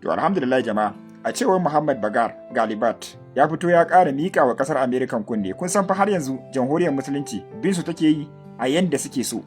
To, alhamdulillah jama'a, a cewar Muhammad Bagar Galibat ya fito ya ƙara miƙa wa ƙasar Amerikan kunne. Kun san fa har yanzu Jamhuriyar Musulunci bin su take yi a yanda suke so.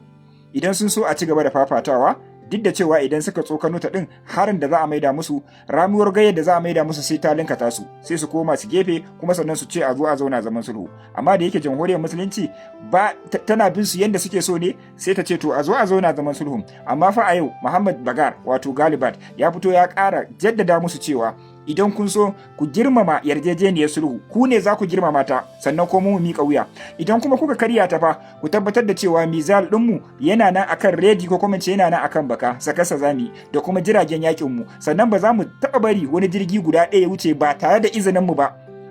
Idan sun so a ci gaba da fafatawa, duk da cewa idan suka tsokano ta din, harin da za a maida musu, ramuwar gayyar da za a maida musu sai ta linka tasu, sai su koma su gefe, kuma sannan su ce a zo a zauna zaman sulhu. Amma da yake Jamhuriyar Musulunci ba tana bin su yanda suke so ne, sai ta ce to, a zo a zauna zaman sulhu. Amma fa a yau Muhammad Bagar, wato Galibat, ya fito ya ƙara jaddada musu cewa idan kun so ku girmama yarjejeniyar sulhu, ku ne za ku girmama ta, sannan ko mu miƙa wuya. Idan kuma kuka karya ta fa, ku tabbatar da cewa missile ɗinmu yana nan akan ready, ko kuma ce yana nan akan baka sakasa zami da kuma jiragen yakin mu. Sannan ba za mu taɓa bari wani jirgi guda ɗaya ya wuce ba tare da izinin mu ba.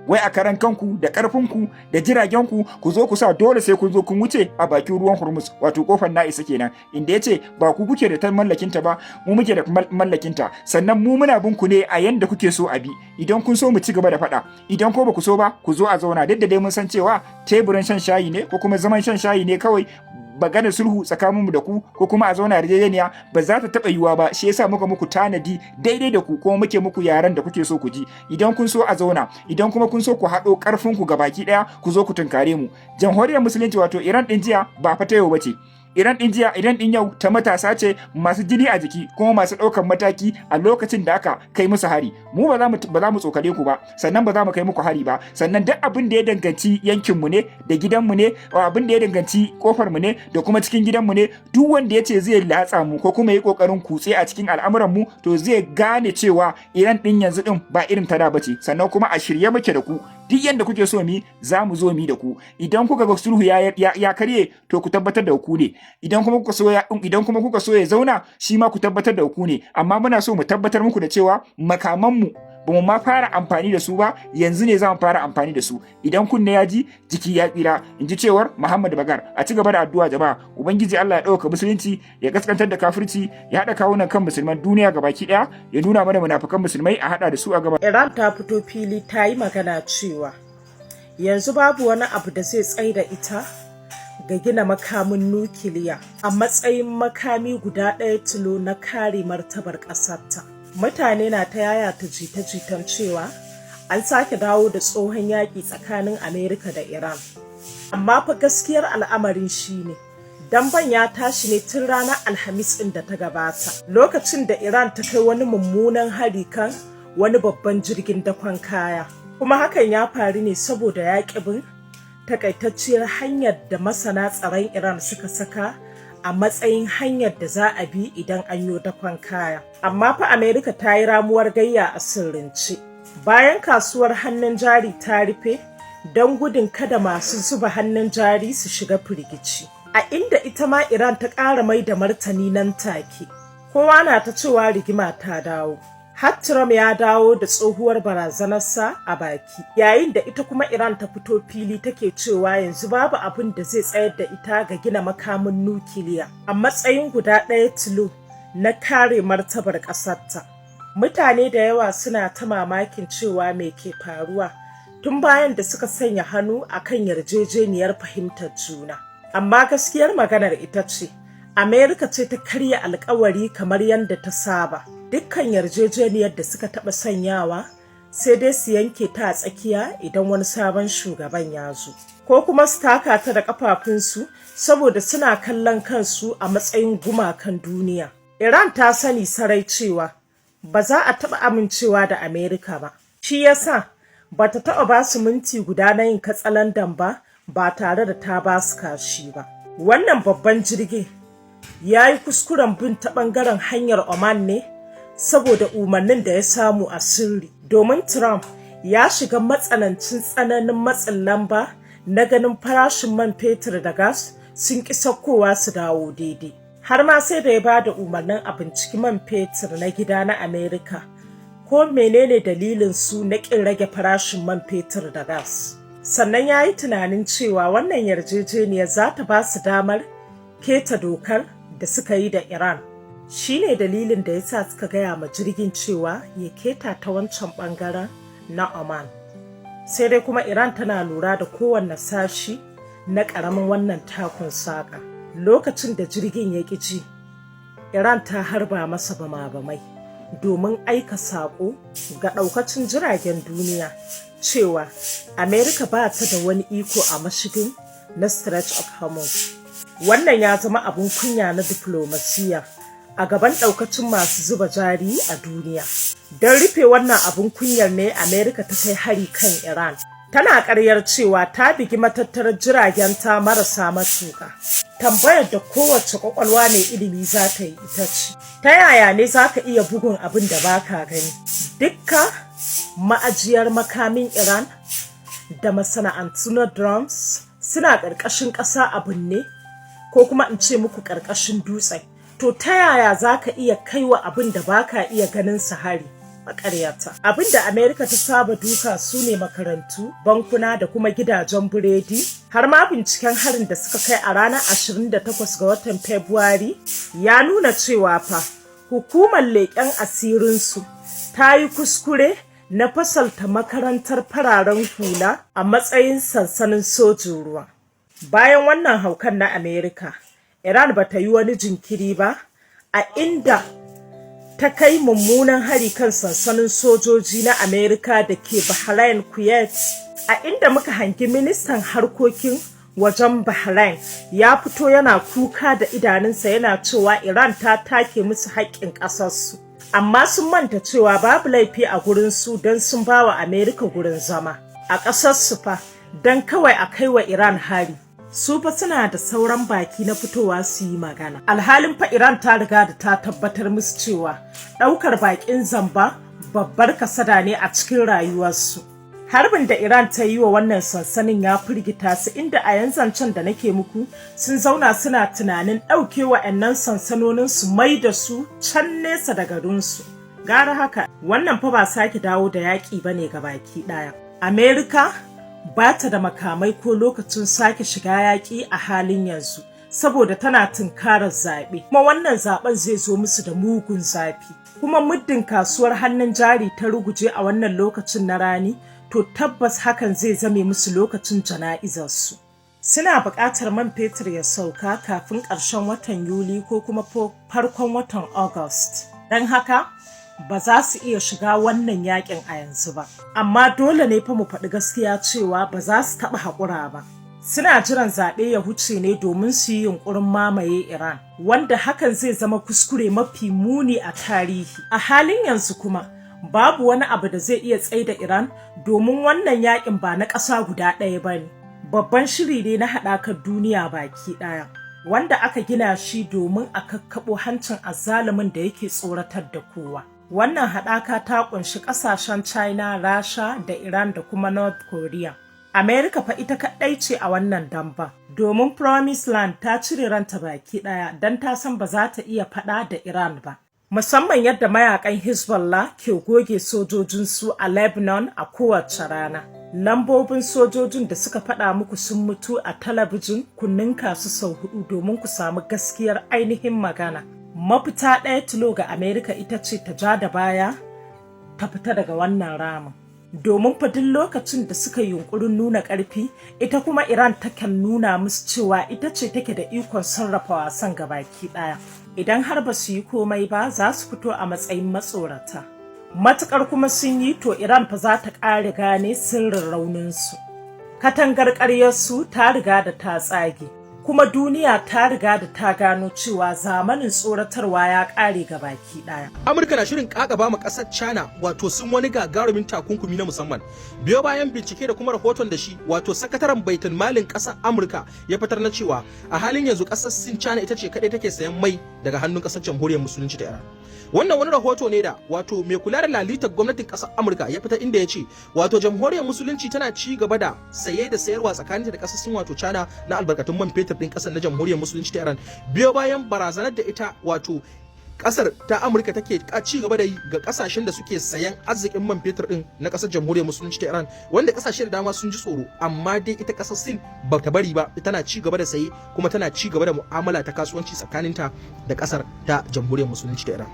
Wai a karan kanku da ƙarfinku da jiragenku ku zo ku sa dole sai kun zo kun wuce a bakin ruwan Hormuz, wato kofar na isa kenan, inda ya ce ba ku kuke da ta mallakinta ba, mu muke da mallakinta. Sannan mu muna bin ku ne a yanda kuke so a bi. Idan kun so mu ci gaba da faɗa, idan ko ba ku so ba, ku zo a zauna. Duk da dai mun san cewa teburin shan shayi ne ko kuma zaman shan shayi ne kawai, maganar sulhu tsakaninmu da ku ko kuma a zauna yarjejeniya ba za ta taɓa yiwuwa ba. Shi yasa muka muku tanadi daidai da ku, kuma muke muku yaren da kuke so ku ji. Idan kun so a zauna, idan kuma kun so ku haɗo ƙarfin ku gabaki ɗaya ku zo ku tunkare mu. Jamhuriyar Musulunci, wato Iran ɗin jiya ba fa ta yau bace. Iran ɗin jiya, Iran ɗin yau ta matasa ce masu jini a jiki, kuma masu ɗaukar mataki a lokacin da aka kai musu hari. Mu ba za mu tsokale ku ba, sannan ba za mu kai muku hari ba. Sannan duk abin da ya danganci yankinmu ne da gidanmu ne, abin da ya danganci kofar mu ne da kuma cikin gidanmu ne, duk wanda ya ce zai latsa mu ko kuma yi kokarin kutse a cikin al'amuran mu, to zai gane cewa Iran ɗin yanzu ɗin ba irin ta da bace. Sannan kuma a shirye muke da ku, duk yanda kuke so mi za mu zo mi da ku. Idan kuka ga sulhu ya karye, to ku tabbatar da ku ne. Idan kuma kuka so ya zauna, shi ma ku tabbatar da ku ne. Amma muna so mu tabbatar muku da cewa makamanmu ba mu ma fara amfani da su ba, yanzu ne za mu fara amfani da su. Idan kunne ya ji, jiki ya tsira, in ji cewar Muhammad Bagar. A ci gaba da addu'a jama'a. Ubangiji Allah ya ɗauka Musulunci, ya kaskantar da kafirci, ya haɗa kawunan kan musulman duniya gabaki ɗaya, ya nuna mana munafukan musulmai, a haɗa da su a gaba. Iran ta fito fili ta yi magana cewa yanzu babu wani abu da zai tsaida ita ga gina makamin nukiliya a matsayin makami guda ɗaya tilo na kare martabar ƙasarta. Mutane na ta yayata jita-jitan cewa an sake dawo da tsohon yaƙi tsakanin Amerika da Iran. Amma fa gaskiyar al'amarin shine damben ya tashi ne tun ranar Alhamis ɗin da ta gabata, lokacin da Iran ta kai wani mummunan hari kan wani babban jirgin dakon kaya. Kuma hakan ya faru ne saboda yaƙi bin takaitacciyar hanyar da masana tsaron Iran suka saka a matsayin hanyar da za a bi idan an yi dakon kaya. Amma fa Amerika ta yi ramuwar gayya a sirrince. Bayan kasuwar hannun jari ta rufe don gudun kada masu zuba hannun jari su shiga firgici. A inda ita ma Iran ta ƙara mai da martani nan take. Kowa na ta cewa rigima ta dawo. Har Trump ya dawo da tsohuwar barazanarsa a baki, yayin da ita kuma Iran ta fito fili take cewa yanzu babu abin da zai tsayar da ita ga gina makamin nukiliya a matsayin guda ɗaya tilo na kare martabar ƙasarta. Mutane da yawa suna ta mamakin cewa me ke faruwa tun bayan da suka sanya hannu a kan yarjejeniyar fahimtar juna. Amma gaskiyar maganar ita ce, Amerika ce ta karya alkawari kamar yadda ta saba. Dukkan yarjejeniyar da suka taɓa sanyawa, sai dai su yanke ta a tsakiya idan wani sabon shugaban ya zo, ko kuma su taka ta da ƙafafunsu saboda suna kallon kansu a matsayin gumakan duniya. Iran ta sani sarai cewa ba za a taɓa amincewa da Amerika ba. Shi yasa ba ta taɓa ba su minti guda na yin katsalandan ba, ba tare da ta ba su kashi ba. Wannan babban jirgin ya yi kuskuren bin ta ɓangaren hanyar Oman ne saboda umarnin da ya samu a sirri. Domin Trump ya shiga matsanancin tsananin matsin lamba na ganin farashin man fetur da gas sun ƙi saukowa su dawo daidai. Har ma sai da ya ba da umarnin a binciki man fetur na gida na Amerika, ko menene dalilin su na ƙin rage farashin man fetur da gas. Sannan ya yi tunanin cewa wannan yarjejeniyar za ta ba su damar keta dokar da suka yi da Iran. Shi ne dalilin da ya sa suka gaya ma jirgin cewa ya keta ta wancan ɓangaren na Oman. Sai dai kuma Iran tana lura da kowanne sashi na ƙaramin wannan takun saƙa. Lokacin da jirgin ya ƙi ji, Iran ta harba masa bama-bamai. Domin aika saƙo ga ɗaukacin jiragen duniya cewa Amerika ba ta da wani iko a mashigin na Strait of Hormuz. Wannan ya zama abin kunya na diflomasiya a gaban ɗaukacin masu zuba jari a duniya. Don rufe wannan abin kunyar ne Amerika ta kai hari kan Iran. Tana ƙaryar cewa ta bigi matattarar jiragenta marasa matuƙa. Tambayar da kowace ƙwaƙwalwa mai ilimi za ta yi ita ce, ta yaya ne za ka iya bugun abin da ba ka gani? Dukka ma'ajiyar makamin Iran da masana'antu na drones suna ƙarƙashin ƙasa a binne, ko kuma in ce muku ƙarƙashin dutse. To, ta yaya za ka iya kaiwa abin da ba ka iya ganin sa hari? Makaryata. Abin da Amerika ta saba duka su ne makarantu, bankuna da kuma gidajen biredi. Har ma binciken harin da suka kai a ranar 28 ga watan Fabrairu ya nuna cewa fa hukumar leƙen asirinsu ta yi kuskure na fasalta makarantar fararen hula a matsayin sansanin sojin ruwa. Bayan wannan haukan na Amerika, Iran ba ta yi wani jinkiri ba a inda ta kai mummunan hari kan sansanin sojoji na Amerika da ke Bahrain, Kuwait, a inda muka hangi ministan harkokin wajen Bahrain ya fito yana kuka da idanunsa, yana cewa Iran ta take musu haƙƙin ƙasarsu. Amma sun manta cewa babu laifi a gurinsu don sun ba wa Amerika gurin zama a ƙasarsu fa, don kawai a kai wa Iran hari. Su fa suna da sauran baki na fitowa su yi magana. Alhalin fa Iran ta riga da ta tabbatar musu cewa ɗaukar baƙin zamba babbar kasada ne a cikin rayuwarsu. Harbin da Iran ta yi wa wannan sansanin ya firgita su, inda a yanzu zancen da nake muku sun zauna suna tunanin ɗauke wa'annan sansanonin su mai da su can nesa da garinsu. Gara haka, wannan fa ba sake dawo da yaƙi ba ne ga baki ɗaya. Amerika ba ta da makamai ko lokacin sake shiga yaƙi a halin yanzu, saboda tana tunkarar zaɓe, kuma wannan zaɓen zai zo musu da mugun zafi. Kuma muddin kasuwar hannun jari ta ruguje a wannan lokacin na rani, to tabbas hakan zai zame musu lokacin jana'izarsu. Suna buƙatar man fetur ya sauka kafin ƙarshen watan Yuli ko kuma farkon watan August. Don haka ba za su iya shiga wannan yakin a yanzu ba. Amma dole ne fa mu faɗi gaskiya cewa ba za su taɓa haƙura ba. Suna jiran zaɓe ya huce ne domin su yi yunƙurin mamaye Iran, wanda hakan zai zama kuskure mafi muni a tarihi. A halin yanzu kuma, babu wani abu da zai iya tsaida Iran, domin wannan yakin ba na ƙasa guda ɗaya ba ne. Babban shiri ne na haɗakar duniya baki ɗaya, wanda aka gina shi domin a kakkaɓo hancin azzalumin da yake tsoratar da kowa. Wannan haɗaka ta ƙunshi ƙasashen China, Rasha da Iran da kuma North Korea. America fa ita kaɗai ce a wannan damba, domin Promise Land ta cire ranta baki ɗaya, don ta san ba za ta iya faɗa da Iran ba. Musamman yadda mayakan Hezbollah ke goge sojojinsu a Lebanon a kowace rana. Lambobin sojojin da suka faɗa muku sun mutu a talabijin, ku ninka su sau hudu domin ku samu gaskiyar ainihin magana. Mafita ɗaya tilo ga Amerika ita ce ta ja da baya ta fita daga wannan ramin. Domin fa duk lokacin da suka yunkurin nuna ƙarfi, ita kuma Iran takan nuna musu cewa ita ce take da ikon sarrafa wasan gabaki ɗaya. Idan har ba su yi komai ba, za su fito a matsayin matsorata. Matukar kuma sun yi, to Iran fa za ta ƙara gane sirrin rauninsu. Katangar ƙaryarsu ta riga da ta tsage, kuma duniya ta riga da ta gano cewa zamanin tsoratarwa ya ƙare ga baki ɗaya. Amurka na shirin kakaba ma kasar China wato sun wani gagarumin takunkumi na musamman, biyo bayan bincike da kuma rahoton da shi wato sakataren baitul malin kasar Amurka ya fitar na cewa a halin yanzu kasar Sin, China, ita ce kadai take sayan mai daga hannun kasar Jamhuriyar Musulunci ta Iran. Wannan wani rahoto ne da wato mai kula da lalitar gwamnatin kasar Amurka ya fitar, inda ya ce wato Jamhuriyar Musulunci tana ci gaba da saye da sayarwa tsakaninta da kasar Sin, wato China, na albarkatun man fetur din kasar na Jamhuriyar Musulunci ta Iran, biyo bayan barazanar da ita wato kasar ta Amurka take ci gaba da yi ga kasashen da suke sayan arzikin man fetur din na kasar Jamhuriyar Musulunci ta Iran, wanda kasashe da dama sun ji tsoro. Amma dai ita kasar Sin ba ta bari ba, tana ci gaba da saye kuma tana ci gaba da mu'amala ta kasuwanci tsakaninta da kasar ta Jamhuriyar Musulunci ta Iran.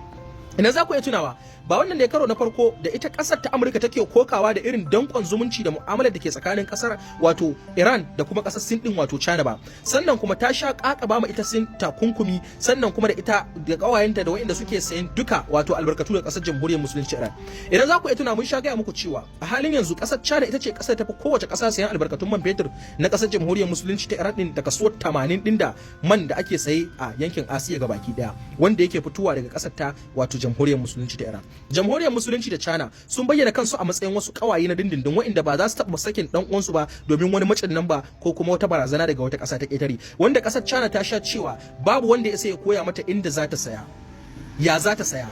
Idan za ku iya tunawa, ba wannan ne karo na farko da ita kasar ta Amurka take kokawa da irin dankon zumunci da mu'amalar da ke tsakanin kasar wato Iran da kuma kasar Sin din, wato China ba. Sannan kuma ta sha kakaba ma ita Sin takunkumi, sannan kuma da ita da kawayenta da waɗanda suke sayan duka wato albarkatu da kasar Jamhuriyar Musulunci Iran. Idan za ku iya tuna, mun sha gaya muku cewa a halin yanzu kasar China ita ce kasar tafi kowace kasa sayan albarkatun man fetur na kasar Jamhuriyar Musulunci ta Iran din, da kaso 80 din da man da ake saye a yankin Asiya gabaki daya wanda yake fitowa daga kasar ta wato Jamhuriyar Musulunci ta Iran. Jamhuriyar Musulunci da China sun bayyana kansu a matsayin wasu kawaye na dindindin waɗanda ba za su taɓa sakin dan uwansu ba domin wani matsin nan ba ko kuma wata barazana daga wata ƙasa ta ƙetare, wanda ƙasar China ta sha cewa babu wanda ya sai ya koya mata inda za ta saya, ya za ta saya,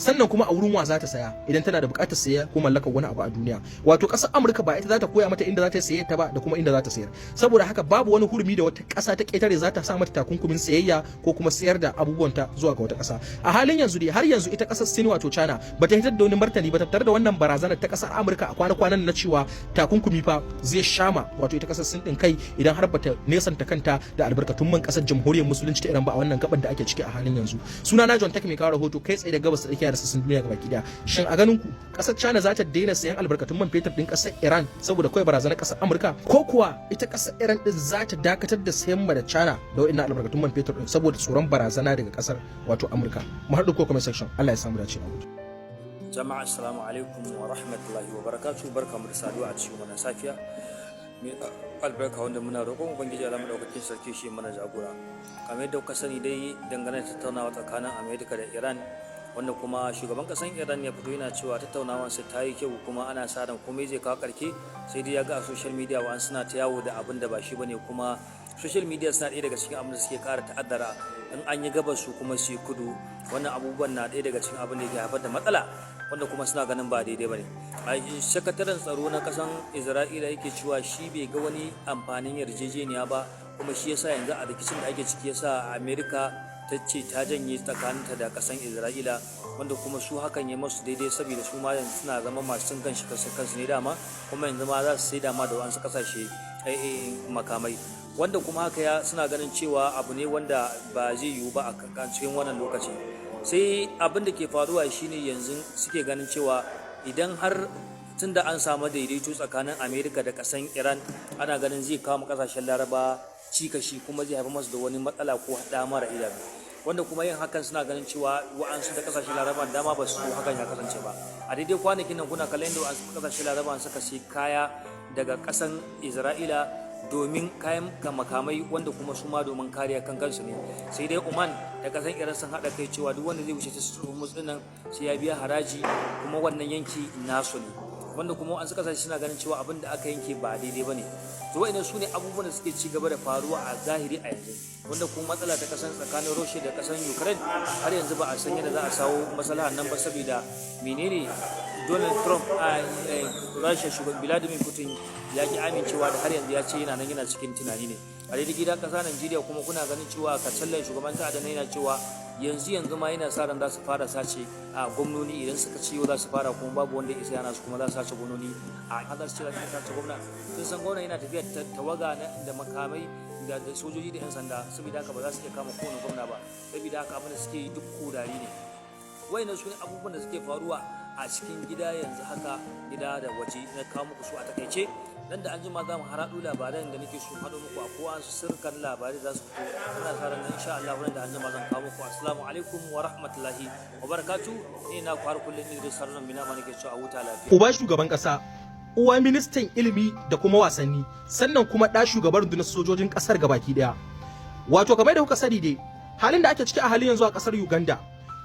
sannan kuma a wurin wa za ta saya idan tana da buƙatar saya ko mallakar wani abu a duniya. Wato ƙasar Amurka ba ita za ta koya mata inda za ta saye ta ba da kuma inda za ta sayar. Saboda haka babu wani hurumi da wata ƙasa ta ƙetare za ta sa mata takunkumin sayayya ko kuma sayar da abubuwanta zuwa ga wata ƙasa. A halin yanzu dai, har yanzu ita ƙasar Sin wato China ba ta hitar da wani martani ba tattare da wannan barazanar ta ƙasar Amurka a kwana-kwanan na cewa takunkumi fa zai shama wato ita ƙasar Sin din kai idan har bata nesanta kanta da albarkatun man ƙasar Jamhuriyar Musulunci ta Iran ba a wannan gaban da ake ciki a halin yanzu. Suna na John Tech, mai kawo rahoto kai tsaye da Gabas ta Tsakiya da sassan duniya gabaki daya. Shin a ganin ku, kasar China za ta daina sayan albarkatun man fetur din kasar Iran saboda kawai barazanar kasar Amurka, ko kuwa ita kasar Iran din za ta dakatar da sayan ma da China da wa'annan albarkatun man fetur din saboda tsoron barazana daga kasar wato Amurka? Mu haɗu ko comment section. Allah ya samu dace. Jama'a, assalamu alaikum wa rahmatullahi wa barakatuh. Barkamu da saduwa a cikin wannan safiya mai albarka, wanda muna roƙon Ubangiji Allah madaukakin sarki shi mana jagora. Kamar yadda kuka sani dai, dangane da tattaunawa tsakanin Amerika da Iran, wanda kuma shugaban ƙasar Iran ya fito yana cewa tattaunawar su ta yi kyau kuma ana sa ran komai zai kawo ƙarke, sai dai ya ga a social media wa'an suna ta yawo da abin da ba shi bane. Kuma social media suna ɗaya daga cikin abin da suke ƙara ta'addara in an yi gabas su kuma su yi kudu. Wannan abubuwan na ɗaya daga cikin abin da yake haifar da matsala, wanda kuma suna ganin ba daidai ba ne. Sakataren tsaro na ƙasan Isra'ila yake cewa shi bai ga wani amfanin yarjejeniya ba, kuma shi yasa yanzu a rikicin da ake ciki yasa Amerika ta ce ta janye tsakaninta da ƙasan Isra'ila, wanda kuma su hakan ya masu daidai, saboda su ma yanzu suna zama masu cin kanshi kansu ne dama, kuma yanzu ma za su sai dama da wasu ƙasashe makamai, wanda kuma haka ya suna ganin cewa abu ne wanda ba zai yiwu ba a cikin wannan lokaci. Sai abin da ke faruwa shine yanzu suke ganin cewa idan har tunda an samu daidaito tsakanin Amerika da kasan Iran, ana ganin zai kawo kasashen Laraba cikashi, kuma zai haifar masu da wani matsala ko haɗa mara idanu, wanda kuma yin hakan suna ganin cewa wa'ansu da kasashen Laraba dama ba su hakan ya kasance ba. A daidai kwanakin nan kuna kallon yadda wa'ansu kasashen Laraba suka sai kaya daga kasan Isra'ila domin kayan makamai, wanda kuma su ma domin kariya kan kansu ne. Sai dai Oman da kasan Iran sun haɗa kai cewa duk wanda zai wuce ta Hormuz din nan sai ya biya haraji, kuma wannan yanki nasu ne, wanda kuma wasu kasashe suna ganin cewa abin da aka yanke ba daidai ba ne. To, wa'annan su ne abubuwan da suke ci gaba da faruwa a zahiri a yanzu, wanda kuma matsala ta kasan tsakanin Russia da kasan Ukraine har yanzu ba a san yadda za a samu maslahan nan ba. Saboda menene? Donald Trump a Russia, shugaban Vladimir Putin ya ki amincewa da, har yanzu ya ce yana nan yana cikin tunani ne. A daidai gidan kasa Najeriya kuma kuna ganin cewa kacallan shugaban ta'adda yana cewa yanzu yanzu ma yana sa ran za su fara sace a gwamnoni. Idan suka ci yau za su fara, kuma babu wanda ya isa yana su, kuma za su sace gwamnoni a za su ce za su sace gwamna. Sun san gwamna yana tafiya tawaga da makamai da sojoji da 'yan sanda, saboda haka ba za su iya kama kowane gwamna ba. Saboda haka abin da suke yi duk kudari ne. Wayannan su ne abubuwan da suke faruwa a cikin gida yanzu haka, gida da waje. Na kawo muku su a takaice. Nan da an jima za mu haraɗo labaran da nake so haɗo muku. A kowa su sirkan labarai za su fito. Ina sa ran insha Allah nan da an jima zan kawo muku. Assalamu alaikum wa rahmatullahi wa barakatuh. Ni na ku har kullun Idris Haruna Bina ma nake cewa a huta lafiya. Uba shugaban kasa, uwa ministan ilimi da kuma wasanni, sannan kuma ɗa shugaban rundunar sojojin ƙasar gabaki ɗaya. Wato kamar da kuka sani dai, halin da ake ciki a halin yanzu a ƙasar Uganda,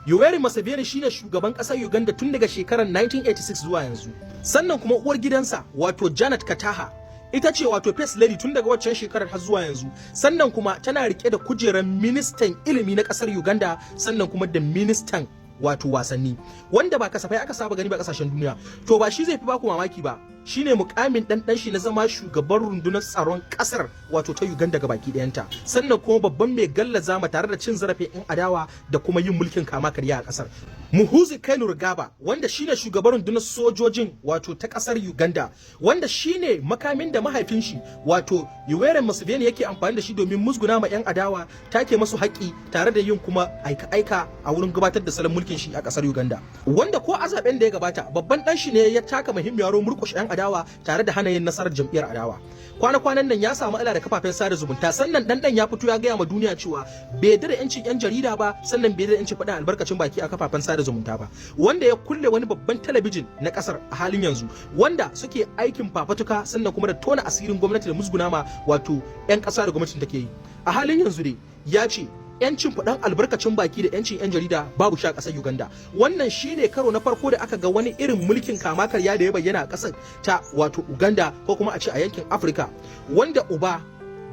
Yoweri Museveni shine shugaban ƙasar Uganda tun daga shekarar 1986 zuwa yanzu. Sannan kuma uwar gidansa, wato Janet Kataha, ita ce wato First Lady tun daga waccan shekarar har zuwa yanzu. Sannan kuma tana rike da kujerar ministan ilimi na ƙasar Uganda, sannan kuma da ministan wato wasanni, wanda ba kasafai aka saba gani ba kasashen duniya. To, ba shi zai fi baku mamaki ba shine mukamin dan dan shi na zama shugaban rundunar tsaron kasar wato ta Uganda gabaki dayanta, sannan kuma babban mai gallaza ma tare da cin zarafin yan adawa da kuma yin mulkin kama karya a kasar. Muhoozi Kainerugaba, wanda shine shugaban rundunar sojojin wato ta kasar Uganda, wanda shine makamin da mahaifin shi, wato Yoweri Museveni, yake amfani da shi domin musguna ma 'yan adawa, take masu haƙƙi, tare da yin kuma aika-aika a wurin gabatar da salon mulkin shi a kasar Uganda, wanda ko a zaben da ya gabata babban dan shi ne ya taka muhimmiyar rawar murƙushe 'yan adawa tare da hana yin nasarar jam'iyyar adawa. Kwana-kwanan nan ya samu matsala da kafafen sada zumunta, sannan dan dan ya fito ya gaya ma duniya cewa bai yarda da 'yancin 'yan jarida ba, sannan bai yarda da 'yancin faɗin albarkacin baki a kafafen sada zumunta ba, wanda ya kulle wani babban talabijin na kasar a halin yanzu, wanda suke aikin fafatuka sannan kuma da tona asirin gwamnati da musguna ma wato 'yan ƙasa da gwamnatin take yi. A halin yanzu dai ya ce 'yancin faɗan albarkacin baki da 'yancin 'yan jarida babu shi a ƙasar Uganda. Wannan shine karo na farko da aka ga wani irin mulkin kama karya da ya bayyana a ƙasar ta wato Uganda, ko kuma a ce a yankin Afirka, wanda uba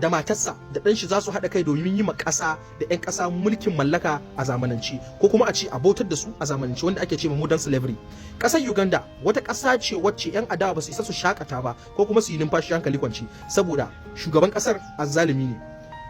da matarsa da ɗan shi za su haɗa kai domin yi ma ƙasa da 'yan ƙasa mulkin mallaka a zamanance, ko kuma a ce a bautar da su a zamanance, wanda ake ce ma modern slavery. Ƙasar Uganda wata ƙasa ce wacce 'yan adawa ba su isa su shakata ba ko kuma su yi numfashi hankali kwance, saboda shugaban ƙasar azzalumi ne,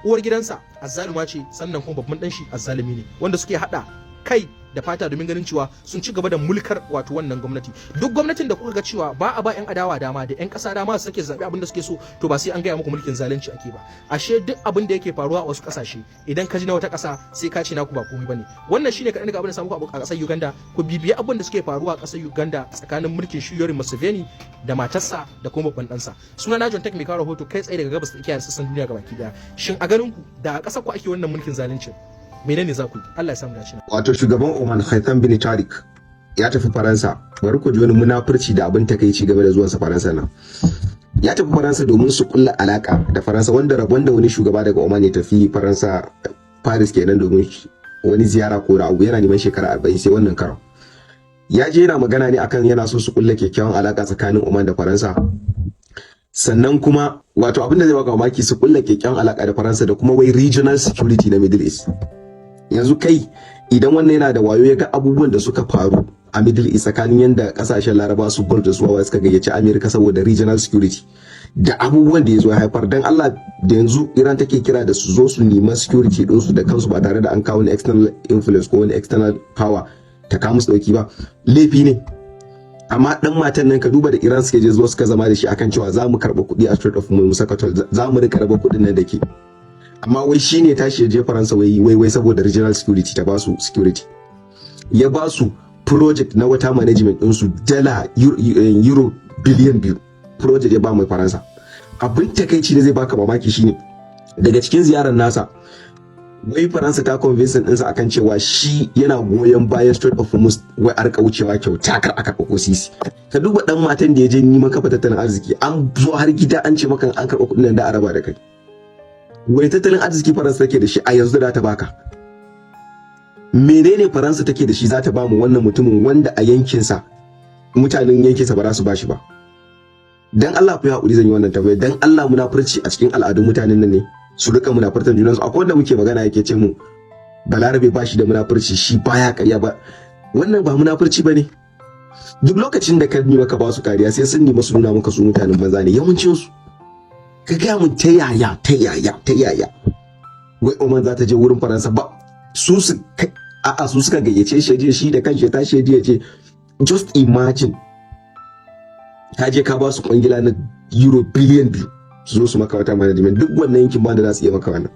uwar gidansa azzaluma ce, sannan kuma babban ɗan shi azzalumi ne, wanda suke haɗa kai da fata domin ganin cewa sun ci gaba da mulkar wato wannan gwamnati. Duk gwamnatin da kuka ga cewa ba a ba 'yan adawa dama da 'yan ƙasa dama su sake zaɓi abin da suke so, to ba sai an gaya muku mulkin zalunci ake ba. Ashe duk abin da yake faruwa a wasu ƙasashe, idan ka ji na wata ƙasa sai ka ce naku ba komai bane. Wannan shine kaɗan daga abin da samu a ƙasar Uganda. Ku bibiyi abin da suke faruwa a ƙasar Uganda tsakanin mulkin Yoweri Museveni da matarsa da kuma babban ɗansa. Suna na John Tech, mai kawo rahoto kai tsaye daga Gabas Tsakiya da sassan duniya gabaki daya. Shin a ganin ku, da a ƙasar ku ake wannan mulkin zaluncin, menene za ku yi? Allah ya samu dace. Wato shugaban Oman, Haitham bin Tariq, ya tafi Faransa. Bari ku ji wani munafurci da abin takaici game da zuwansa Faransa nan. Ya tafi Faransa domin su kulla alaka da Faransa, wanda rabon da wani shugaba daga Oman ya tafi Faransa, Paris kenan, domin wani ziyara ko na abu, yana neman shekara 40 sai wannan karon. Ya je yana magana ne akan yana so su kulla kyakkyawan alaka tsakanin Oman da Faransa. Sannan kuma wato abin da zai baka mamaki, su kulla kyakkyawan alaka da Faransa da kuma wai regional security na Middle East. Yanzu kai, idan wannan yana da wayo, ya ga abubuwan da suka faru a Middle East tsakanin yanda kasashen Laraba su Gulf da su suka gayyaci America saboda regional security da abubuwan da ya zo ya haifar, dan Allah, da yanzu Iran take kira da su zo su nema security ɗinsu da kansu ba tare da an kawo wani external influence ko wani external power ta kawo musu dauki ba, laifi ne. Amma dan matan nan, ka duba da Iran suke je zuwa suka zama da shi akan cewa za mu karɓa kuɗi a Strait of mu saka toll, za mu rika raba kuɗin nan da ke, amma wai shine tashi ya je Faransa wai wai wai saboda regional security, ta basu security. Ya basu project na water management ɗinsu, dala euro biliyan 2 project ya ba mai Faransa. Abin takaici da zai baka mamaki shine daga cikin ziyarar nasa, wai Faransa ta convince ɗinsa akan cewa shi yana goyon bayan Strait of Hormuz, wai a rika wucewa kyauta, kar aka karɓa ko sisi. Ka duba dan matan da ya je neman kafa tattalin arziki, an zo har gida an ce maka an karɓa kuɗin nan da araba da kai. Wai tattalin arziki Faransa take da shi a yanzu da ta baka? Menene Faransa take da shi za ta ba mu wannan mutumin wanda a yankinsa mutanen yankinsa ba za su ba shi ba? Dan Allah ku yi haƙuri, zan yi wannan tambaya. Dan Allah, munafurci a cikin al'adun mutanen nan ne, su rika munafurtan junansu. Akwai wanda muke magana yake ce mu Balarabe ba shi da munafurci, shi baya ƙarya ba. Wannan ba munafurci ba ne? Duk lokacin da ka nemi ka ba su kariya, sai sun nemi su nuna maka su mutanen banza ne yawancin su. Ka gaya mun, ta yaya, ta yaya, ta yaya wai Oman za ta je wurin Faransa ba su su a'a, su suka gayyace shi, je shi da kanshi ya tashi ya je. Just imagine, ka je ka ba su kwangila na euro biliyan 2 su zo su maka water management. Duk wannan yankin ba da za su iya maka wannan.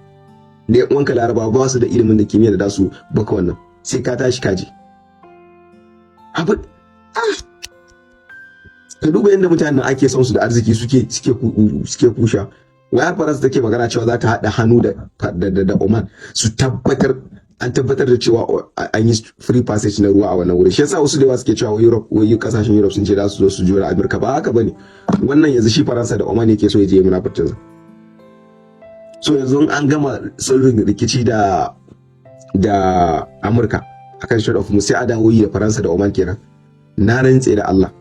Da yan uwanka Laraba ba su da ilimin da kimiyya da za su baka wannan, sai ka tashi ka je. Abu ah, ka duba yadda mutanen ake son su da arziki suke kusha. Wayar Faransa take magana cewa za ta haɗa hannu da Oman su tabbatar an tabbatar da cewa an yi free passage na ruwa a wannan wurin. Shi yasa wasu da yawa suke cewa Europe, wai kasashen Europe sun ce za su zo su jura Amurka. Ba haka bane. Wannan yanzu shi Faransa da Oman yake so ya je munafurcin. So yanzu an gama sulhun rikici da Amurka akan Strait of Hormuz, sai a dawo yi da Faransa da Oman kenan. Na rantse da Allah,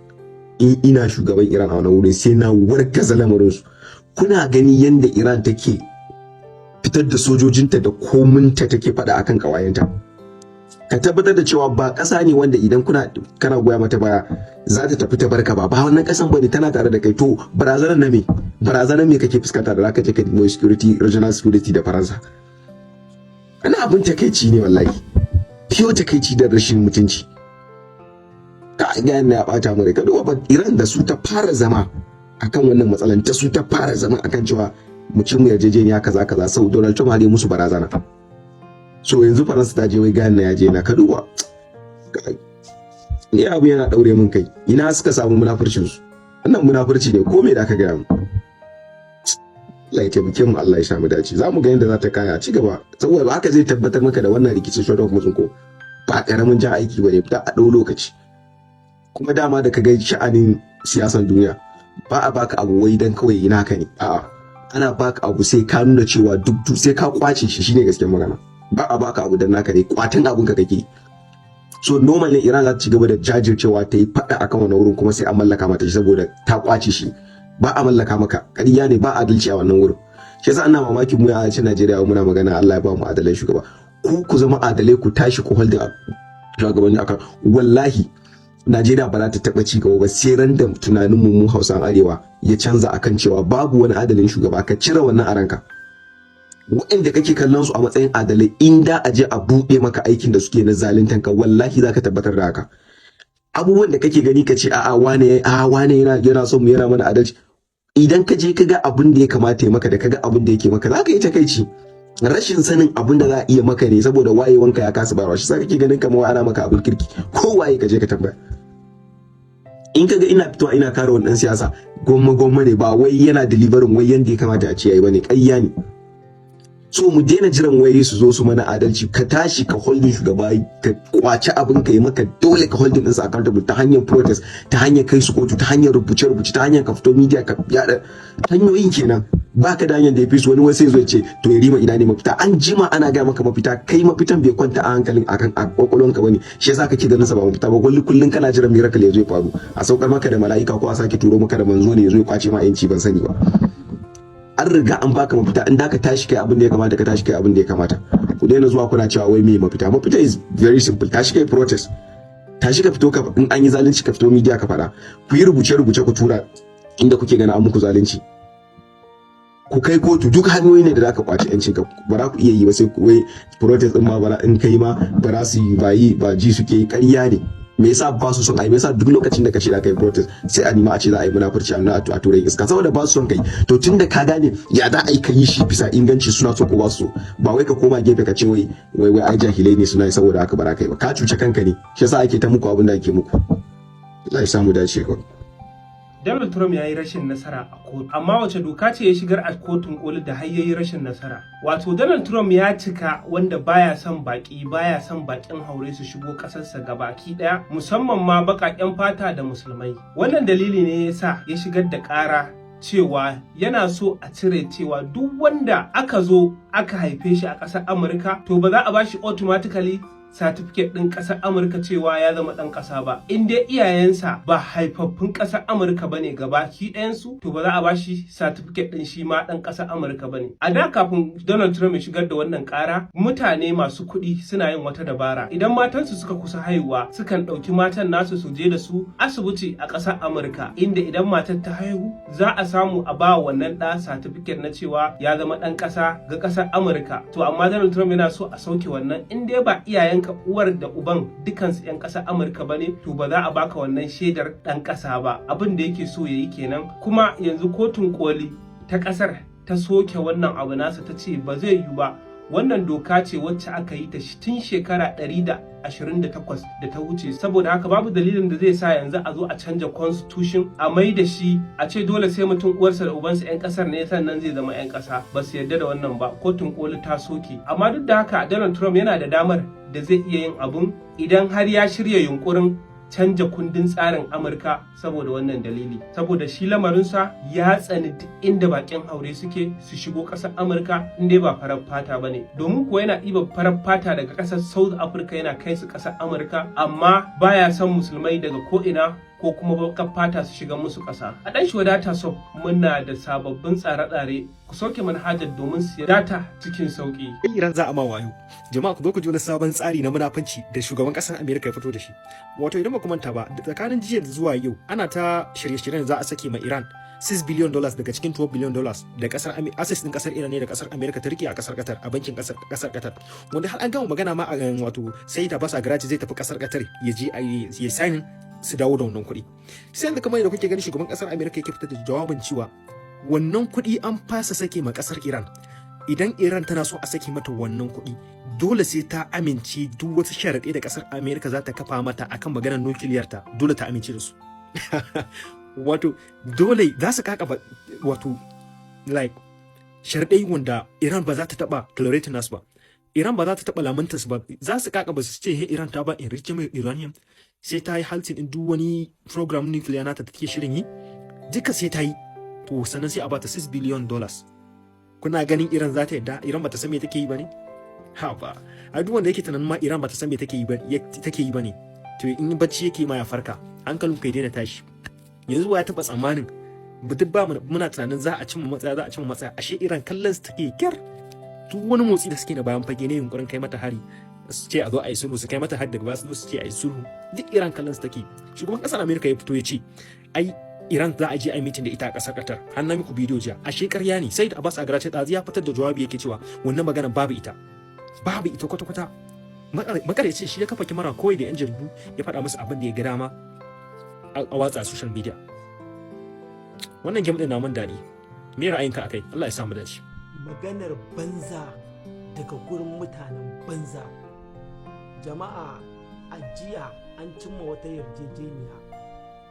in ina shugaban Iran a wannan wurin, sai na wargaza lamarin su. Kuna gani yanda Iran take fitar da sojojinta da kominta, take faɗa akan kawayenta. Ka tabbatar da cewa ba ƙasa ne wanda idan kuna kana goya mata baya za ta tafi ta barka ba. Ba wannan ƙasan bane, tana tare da kai. To barazanar na me? Barazanar me kake fuskanta da zaka je ka nemo security, regional security da Faransa? Ana abin takeici ne wallahi, fiyo takeici da rashin mutunci. Kai, ga ya bata mu rai. Ka duba Iran da su ta fara zama akan wannan matsalan, ta su ta fara zama akan cewa mu ci mu yarjejeniya kaza kaza. Sau Donald Trump har musu barazana. So yanzu Faransa ta je, wai Ghana ya je na. Ka duba, ni abu yana daure min kai. Ina suka samu munafurcin su? Wannan munafurci ne ko me da aka gaya mu? Allah ya taimake mu, Allah ya sha mu dace. Za mu ga yadda za ta kaya ci gaba, saboda haka zai tabbatar maka da wannan rikicin Strait of Hormuz ko ba karamin jan aiki bane, fita a ɗau lokaci. Kuma dama da ka ga sha'anin siyasan duniya, ba a baka abu wai dan kawai naka ne. A'a, ana baka abu sai ka nuna cewa duk sai ka kwace shi. Shine gaskiyar magana. Ba a baka abu dan naka ne, kwatan abun ka kake. So normal ne Iran za ta ci gaba da jajircewa ta yi fada akan wannan wurin, kuma sai an mallaka mata shi saboda ta kwace shi. Ba a mallaka maka, ƙarya ne, ba adalci a wannan wurin. Shi yasa ina mamakin mu a cikin Najeriya muna magana Allah ya ba mu adalai shugaba. Ku ku zama adalai, ku tashi ku hold shugabanni akan. Wallahi Najeriya ba za ta taɓa ci gaba ba sai ran da tunanin mu mu Hausan Arewa ya canza akan cewa babu wani adalin shugaba. Ka cire wannan a ranka. Waɗanda kake kallon su a matsayin adalai, in da a je a buɗe maka aikin da suke na zaluntan ka, wallahi za ka tabbatar da haka. Abubuwan da kake gani ka ce a'a, wane, a wane yana son mu, yana mana adalci, idan ka je ka ga abin da ya kamata ya maka da ka ga abin da yake maka, za ka yi takaici. Rashin sanin abin da za a iya maka ne, saboda wayewanka ya kasa bayarwa. Shi sa kake ganin kamar ana maka abin kirki. Ko waye ka je ka tambaya. In ka ga ina fitowa ina kare wani dan siyasa, gomma gomma ne, ba wai yana delivering wai yanda ya kamata a ce yayi bane, ƙarya ne. So mu daina jiran wai su zo su mana adalci. Ka tashi ka holding shugaba, ka kwaci abin ka yi maka dole, ka holding ɗinsa accountable ta hanyar protest, ta hanyar kai su kotu, ta hanyar rubuce rubuce, ta hanyar ka fito media ka yada. Hanyoyin kenan, baka da hanyar da ya fi su. Wani wasu zai ce to ya rima, ina ne mafita? An jima ana gaya maka mafita, kai mafitan bai kwanta a hankalin akan a kwakwalwanka bane. Shi yasa kake ganin sa ba mafita ba. Kullum kullum kana jiran miracle ya zo ya faru, a saukar maka da mala'ika ko a sake turo maka da manzo ne ya zo ya kwace ma yanci. Ban sani ba. An riga an baka mafita. In da ka tashi kai abin da ya kamata, ka tashi kai abin da ya kamata. Ku daina zuwa kuna cewa wai me mafita. Mafita is very simple: tashi kai protest, tashi ka fito ka, in an yi zalunci ka fito media ka faɗa. Ku yi rubuce rubuce ku tura inda kuke gana an muku zalunci, ku kai kotu. Duk hanyoyi ne da zaka kwaci yancin ka. Ba za ku iya yi ba, sai wai protest din ma ba in kai ma ba za su yi ba, yi ba ji suke yi. Ƙarya ne. Me yasa ba su son ai? Me yasa duk lokacin da ka ce da kai protest sai a nima a ce za a yi munafurci, a nuna a turai iska? Saboda ba su son kai. To tunda ka gane, ya za a yi ka yi shi bisa inganci, suna so ko ba su so? Ba wai ka koma gefe ka ce wai wai wai ai jahilai ne suna yi, saboda haka ba za ka yi ba. Ka cuce kanka ne. Shi yasa ake ta muku abin da ake muku. Allah ya samu dace kawai. Donald Trump ya yi rashin nasara a kotu. Amma wace doka ce ya shigar a kotun koli da har ya yi rashin nasara? Wato Donald Trump ya cika wanda baya son baki, baya son bakin haure su shigo kasarsa gabaki daya, musamman ma baƙaƙen fata da musulmai. Wannan dalili ne ya sa ya shigar da ƙara cewa yana so a cire cewa duk wanda aka zo aka haife shi a ƙasar Amurka, to ba za a bashi automatically certificate ɗin ƙasar Amurka cewa ya zama ɗan ƙasa ba. In dai iyayensa ba haifaffun ƙasar Amurka bane gabaki ɗayansu, to ba za a bashi certificate ɗin shi ma ɗan ƙasar Amurka bane. A da kafin Donald Trump ya shigar da wannan ƙara, mutane masu kuɗi suna yin wata dabara. Idan matansu suka kusa haihuwa, sukan ɗauki matan nasu su je da su asibiti a ƙasar Amurka, inda idan matar ta haihu za a samu a ba wannan ɗa certificate na cewa ya zama ɗan ƙasa ga ƙasar Amurka. To amma Donald Trump yana so a sauke wannan. In dai ba iyayenka uwar da uban dukansu 'yan ƙasar Amurka ba ne, to ba za a baka wannan shaidar ɗan ƙasa ba. Abin da yake so ya yi kenan. Kuma yanzu kotun koli ta ƙasar ta soke wannan abu nasa, ta ce ba zai yiwu ba. Wannan doka ce wacce aka yi ta tun shekara 128 da ta wuce, saboda haka babu dalilin da zai sa yanzu a zo a canja constitution, a mai da shi a ce dole sai mutum uwarsa da ubansa 'yan kasar ne sannan zai zama 'yan kasa. Ba su yarda da wannan ba, kotun koli ta soke. Amma duk da haka Donald Trump yana da damar da zai iya yin abun idan har ya shirya yunkurin canja kundin tsarin Amurka saboda wannan dalili, saboda shi lamarinsa ya tsani duk inda bakin haure suke su shigo ƙasar Amurka, in dai ba farar fata ba ne, domin kuwa yana ɗiba farar fata daga ƙasar South Africa yana kai su ƙasar Amurka, amma baya son musulmai daga ko'ina ko kuma bakar fata su shiga musu ƙasa. A ɗan shi wadata so muna da sababbin tsare-tsare, ku sauke manhajar domin siya data cikin sauƙi. Iran za a ma wayo. Jama'a, ku zo ku ji wani sabon tsari na munafunci da shugaban ƙasar Amerika ya fito da shi. Wato idan ba ku manta ba, tsakanin jiya zuwa yau ana ta shirye-shiryen za a sake ma Iran $6 billion daga cikin $12 billion da kasar assets din kasar Iran ne da kasar Amerika ta rike a kasar Qatar, a bankin kasar Qatar. Wanda har an gama magana ma, wato sai Abbas Araghchi zai tafi kasar Qatar ya je ya signing su dawo da wannan kuɗi. Sai yanzu, kamar yadda kuke gani, shugaban kasar Amerika yake fitar da jawabin cewa wannan kuɗi an fasa sake ma kasar Iran. Idan Iran tana so a sake mata wannan kuɗi, dole sai ta amince duk wasu sharaɗi da kasar Amerika za ta kafa mata akan maganar nukiliyar ta, dole ta amince da su. Wato dole za su kakaba, wato like sharaɗai wanda Iran ba za ta taɓa tolerating nasu ba, Iran ba za ta taɓa lamunta su ba. Za su kakaba su ce hey, Iran ta ba enrichment uranium, sai ta yi halting din duk wani program nuclear nata da take shirin yi duka, sai ta yi to sannan sai a bata $6 billion. Kuna ganin Iran za ta yadda? Iran ba ta san me take yi ba ne? Ha ba, a duk wanda yake tunanin ma Iran ba ta san me take yi ba ne, to in bacci yake ma ya farka, hankalin kai daina tashi. Yanzu wa ya taba tsammanin duk ba muna tunanin za a cimma matsaya, za a cimma matsaya, ashe Iran kallon su take kyar. Duk wani motsi da suke na bayan fage ne yunkurin kai mata hari, su ce a zo a yi sulhu, su kai mata hari, daga ba su su ce a yi sulhu, duk Iran kallon su take. Shugaban kasar Amerika ya fito ya ce ai Iran za a je a yi meeting da ita a kasar Qatar. Har na muku bidiyo jiya, ashe ƙarya ne. Sai da Abbas Araghchi ɗazu ya fitar da jawabi yake cewa wannan magana babu ita, babu ita kwata-kwata. Makaryacin shi ya kafa kyamara kawai da yan jaridu ya faɗa musu abin da ya ga dama a watsa social media. Wannan game din na mun daɗi. Me ra'ayinka akai? Allah ya sa mu dace. Maganar banza daga gurin mutanen banza. Jama'a, a jiya an cimma wata yarjejeniya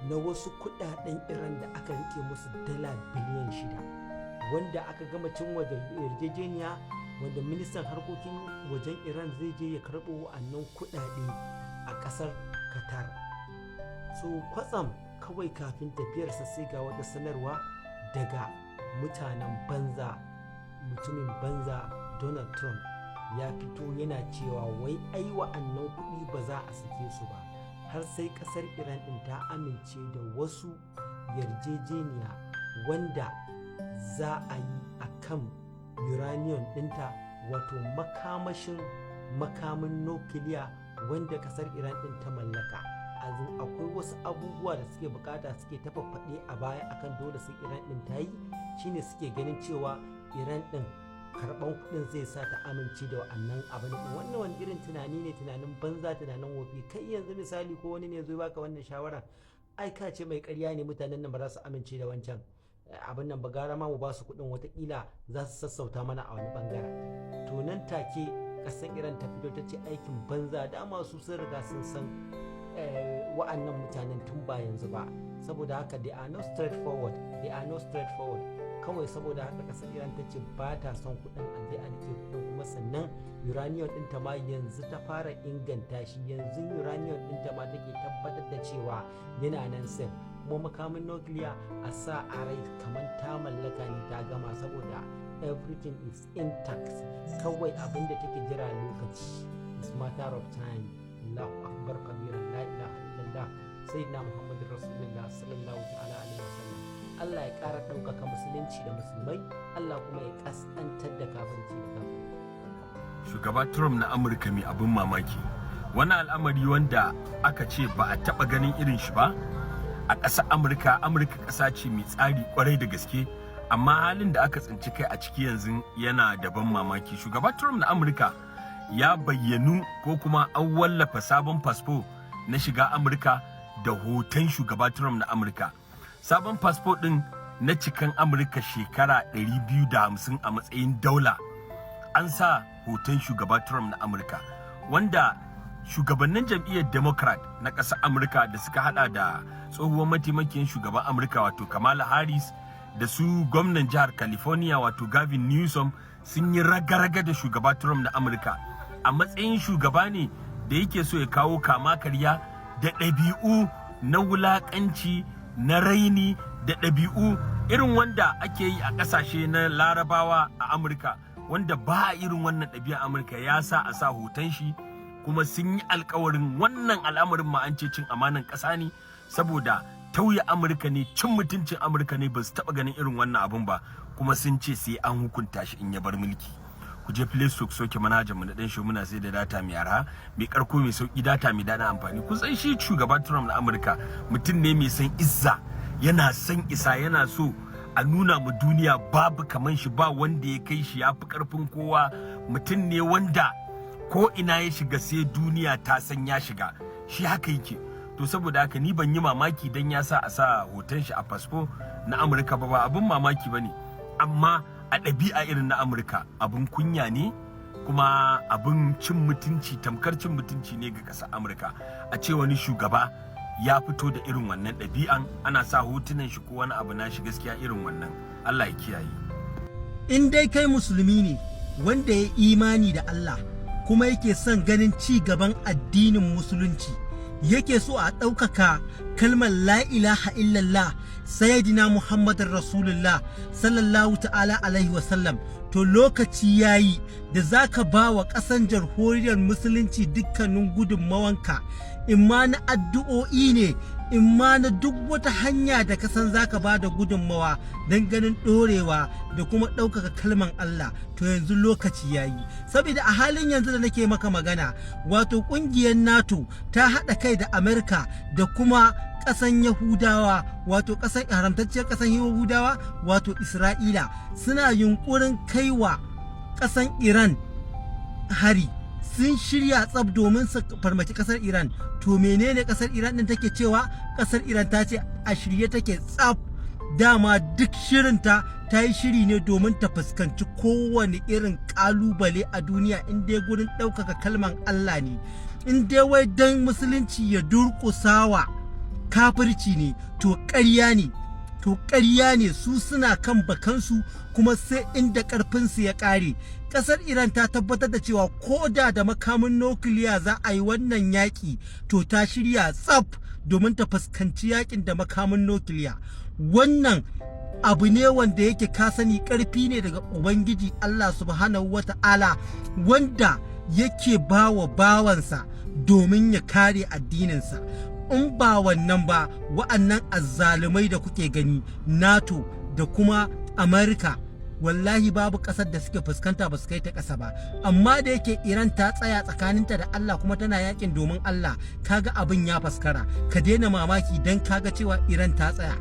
na wasu kudaden Iran da aka rike musu dala biliyan 6, wanda aka gama cimma yarjejeniya wanda ministan harkokin wajen Iran zai je ya karɓo wa'annan kudade a ƙasar Qatar. So kwatsam kawai kafin tafiyarsa sai ga wata sanarwa daga mutanen banza, mutumin banza Donald Trump ya fito yana cewa wai ai wa'annan kuɗi ba za a sake su ba har sai ƙasar Iran ɗin ta amince da wasu yarjejeniya wanda za a yi a kan uranium ɗinta, wato makamashin makamin nukiliya wanda ƙasar Iran ɗin ta mallaka. Akwai wasu abubuwa da suke bukata, suke ta faɗe a baya akan dole sai Iran ɗin ta yi. Shine suke ganin cewa Iran ɗin karban kuɗin zai sa ta amince da wa'annan abin. Wannan wani irin tunani ne? Tunanin banza, tunanin wofi. Kai yanzu misali ko wani ne zai baka wannan shawara, ai ka ce mai ƙarya ne, mutanen nan ba za su amince da wancan abin nan ba, gara ma mu ba su kuɗin, watakila za su sassauta mana a wani bangaren. To nan take ƙasar Iran ta fito ta ce aikin banza, dama su sun riga sun san wa'annan mutanen tun ba yanzu ba. Saboda haka they are not straightforward, they are not straightforward kawai. Saboda haka kasar Iran ta ce ba ta son kuɗin, a je a rike kuɗin. Kuma sannan uranium ɗinta ma yanzu ta fara inganta shi, yanzu uranium ɗinta ma take tabbatar da cewa yana nan safe. Kuma makamin nukiliya a sa a rai kamar ta mallaka ne, ta gama, saboda everything is intact. Kawai abin da take jira lokaci, is matter of time. Allahu akbar kabiran, la ilaha illallah, sayyidina Muhammadur rasulullah sallallahu ta'ala alaihi wasallam. Allah ya ƙara ɗaukaka musulunci da musulmai, Allah kuma ya ƙasƙantar da kafirci da kafirai. Shugaba Trump na Amurka mai abin mamaki. Wani al'amari wanda aka ce ba a taɓa ganin irin shi ba a ƙasar Amurka. Amurka ƙasa ce mai tsari kwarai da gaske, amma halin da aka tsinci kai a ciki yanzu yana da ban mamaki. Shugaba Trump na Amurka ya bayyanu ko kuma an wallafa sabon fasfo na shiga Amurka da hoton shugaba Trump na Amurka. Sabon fasfo ɗin na cikan Amurka shekara 250 a matsayin daula, an sa hoton shugaba Trump na Amurka, wanda shugabannin jam'iyyar Democrat na ƙasar Amurka da suka hada da tsohuwar mataimakiyar shugaban Amurka, wato Kamala Harris, da su gwamnan jihar California, wato Gavin Newsom, sun yi raga-raga da shugaba Trump na Amurka a matsayin shugaba ne da yake so ya kawo kama karya da ɗabi'u na wulaƙanci, na raini, da ɗabi'u irin wanda ake yi a ƙasashe na Larabawa a Amurka, wanda ba a irin wannan ɗabi'a. Amurka ya sa a sa hoton shi, kuma sun yi alkawarin wannan al'amarin ma an ce cin amanan ƙasa ne, saboda tauye Amurka ne, cin mutuncin Amurka ne. Ba su taɓa ganin irin wannan abun ba, kuma sun ce sai an hukunta shi in ya bar mulki. Ku je Play Store, sauke manhajar mu na dan shi. Muna sai da data mai arha, mai karko, mai sauki, data mai daɗin amfani. Kun san shi shugaba Trump na Amurka mutum ne mai san izza, yana son isa, yana so a nuna mu duniya babu kaman shi, ba wanda ya kai shi, ya fi karfin kowa. Mutum ne wanda ko ina ya shiga sai duniya ta san ya shiga. Shi haka yake. To saboda haka ni ban yi mamaki dan ya sa a sa hoton shi a fasfo na Amurka ba, ba abin mamaki bane. Amma a ɗabi'a irin na Amurka, abin kunya ne kuma abin cin mutunci, tamkar cin mutunci ne ga ƙasar Amurka a ce wani shugaba ya fito da irin wannan ɗabi'an, ana sa hotunan shi ko wani abu na shi. Gaskiya irin wannan, Allah ya kiyaye. In dai kai musulmi ne wanda ya imani da Allah, kuma yake son ganin ci gaban addinin musulunci, yake so a ɗaukaka kalmar la ilaha illallah, sayyidina Muhammadin Rasulullah sallallahu ta'ala alaihi wasallam, to lokaci yayi da zaka ba wa ƙasan jamhuriyar musulunci dukkanin gudunmawanka, imma na addu'o'i ne, imma na duk wata hanya da ka san zaka ba da gudunmawa don ganin ɗorewa da kuma ɗaukaka kalman Allah. To yanzu lokaci yayi, saboda a halin yanzu da nake maka magana, wato ƙungiyar NATO ta haɗa kai da Amerika da kuma ƙasan Yahudawa, wato ƙasan haramtacciyar ƙasan Yahudawa, wato Isra'ila, suna yunƙurin kaiwa ƙasan Iran hari. Sun shirya tsab domin su farmaki ƙasar Iran. To menene ƙasar Iran ɗin take cewa? Ƙasar Iran ta ce a shirye take tsab. Dama duk shirinta ta yi shiri ne domin ta fuskanci kowane irin ƙalubale a duniya, in dai gurin ɗaukaka kalman Allah ne, in dai wai don musulunci ya durƙusawa kafirci ne, to ƙarya ne, to ƙarya ne. Su suna kan bakansu, kuma sai inda ƙarfinsu ya ƙare. Ƙasar Iran ta tabbatar da cewa ko da da makamin nukiliya za a yi wannan yaƙi, to ta shirya tsaf domin ta fuskanci yaƙin da makamin nukiliya. Wannan abu ne wanda yake, ka sani, ƙarfi ne daga Ubangiji Allah subhanahu wata'ala, wanda yake ba wa bawansa domin ya kare addininsa. In ba wannan ba, wa'annan azzalumai da kuke gani, NATO da kuma Amurka, wallahi babu ƙasar da suke fuskanta ba su kai ta ƙasa ba. Amma da yake Iran ta tsaya tsakaninta da Allah, kuma tana yakin domin Allah, kaga abin ya faskara. Ka daina mamaki dan kaga cewa Iran ta tsaya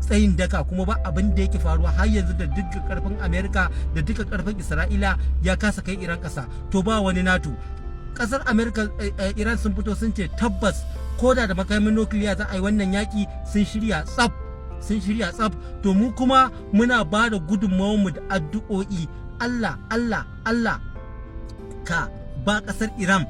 tsayin daka, kuma ba abin da yake faruwa har yanzu. Da dukkan karfin Amerika da dukkan karfin Isra'ila ya kasa kai Iran ƙasa. To ba wani NATO, kasar Amerika, Iran sun fito sun ce tabbas ko da da makamin nukiliya za a yi wannan yaki, sun shirya tsaf, sun shirya tsaf. To mu kuma muna ba da mu da addu'o'i. Allah, Allah, Allah ka ba kasar Iran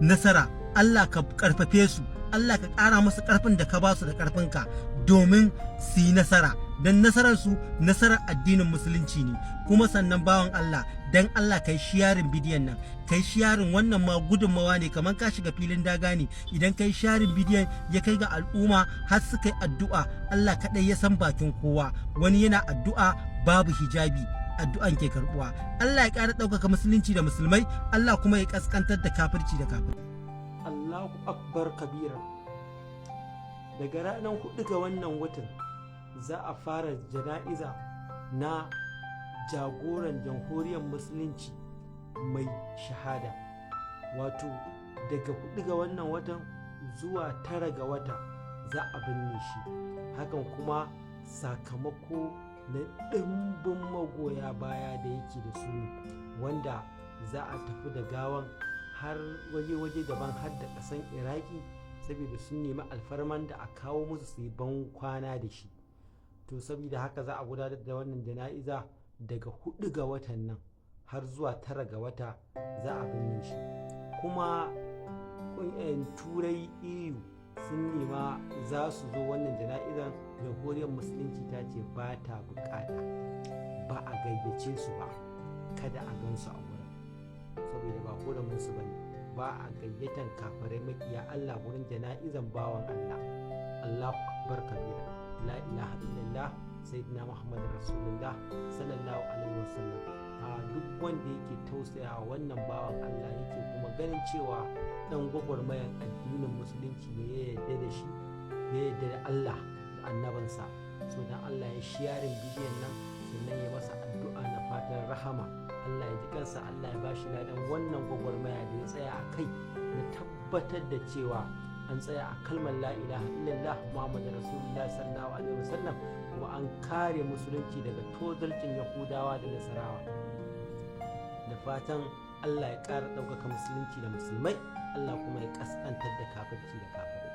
nasara. Allah ka karfafe su. Allah ka ƙara musu ƙarfin da ka ba su da ƙarfinka domin su yi nasara, don nasararsu nasarar addinin musulunci ne. Kuma sannan, bawan Allah, don Allah kai sharing bidiyon nan, kai sharing. Wannan ma gudunmawa ne, kamar ka shiga filin daga ne. Idan kai sharing bidiyon ya kai ga al'umma har su kai addu'a, Allah kaɗai ya san bakin kowa. Wani yana addu'a babu hijabi, addu'an ke karbuwa. Allah ya ƙara ɗaukaka musulunci da musulmai. Allah kuma ya ƙasƙantar da kafirci da kafir. Allahu akbar kabira. Daga ranar 4 ga wannan watan za a fara jana'iza na jagoran jamhuriyar musulunci mai shahada, wato daga 4 ga wannan watan zuwa 9 ga wata za a binne shi. Hakan kuma sakamako na ɗimbin magoya baya da yake da su ne, wanda za a tafi da gawan har waje-waje daban, har da ƙasan Iraki, saboda sun nemi alfarman da a kawo musu su yi ban kwana da shi. To saboda haka za a gudanar da wannan jana'iza daga 4 ga watan nan har zuwa 9 ga wata, za a binne shi. Kuma Turai, EU, sun nema za su zo wannan jana'izan. Jamhuriyar musulunci ta ce ba ta bukata, ba a gayyace su ba, kada a gansu a wurin, saboda ba hurumin su bane. Ba a gayyatan kafirai makiya Allah wurin jana'izan bawan Allah. Allahu akbar kabira. La ilaha illallah, sayyidina Muhammad rasulullah sallallahu alaihi wasallam. A duk wanda yake tausayawa wannan bawan Allah, yake kuma ganin cewa dan gwagwarmayan addinin musulunci ne, ya yarda da shi, ya yarda da Allah da annabansa, so dan Allah ya sharing bidiyon nan, sannan ya masa addu'a na fatan rahama. Allah ya ji kansa, Allah ya bashi ladan wannan gwagwarmaya da ya tsaya a kai na tabbatar da cewa an tsaya a kalmar la ilaha illallah, Muhammadu rasulullah sallallahu alaihi wasallam, kuma an kare musulunci daga tozalcin Yahudawa da Nasarawa. Da fatan Allah ya ƙara ɗaukaka musulunci da musulmai, Allah kuma ya ƙasƙantar da kafirci da kafirai.